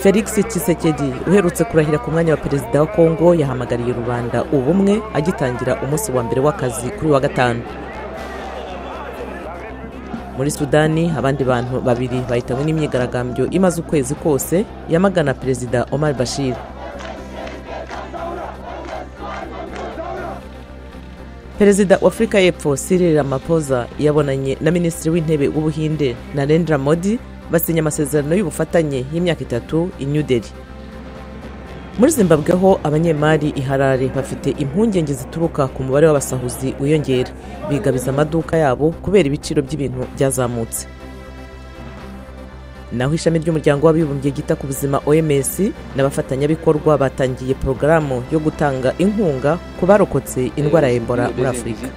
Felix Tshisekedi uherutse kurahira ku mwanya wa perezida wa Kongo yahamagariye rubanda ubumwe agitangira umunsi wa mbere w'akazi kuri wa gatanu. Muri Sudani abandi bantu babiri bahitanywe n'imyigaragambyo imaze ukwezi kose yamagana perezida Omar Bashir. Perezida wa Afurika y'Epfo Cyril Ramaphosa yabonanye na Minisitiri w'Intebe w'Ubuhinde Narendra Modi basinya amasezerano y'ubufatanye y'imyaka 3 i New Delhi. Muri Zimbabwe ho abanyemari i Harare bafite impungenge zituruka ku mubare w'abasahuzi wiyongera, bigabiza amaduka yabo kubera ibiciro by'ibintu byazamutse. Naho ishami ry'umuryango w'abibumbye ryita ku buzima OMS n'abafatanyabikorwa batangiye porogaramu yo gutanga inkunga ku barokotse indwara ya Ebola muri Afurika.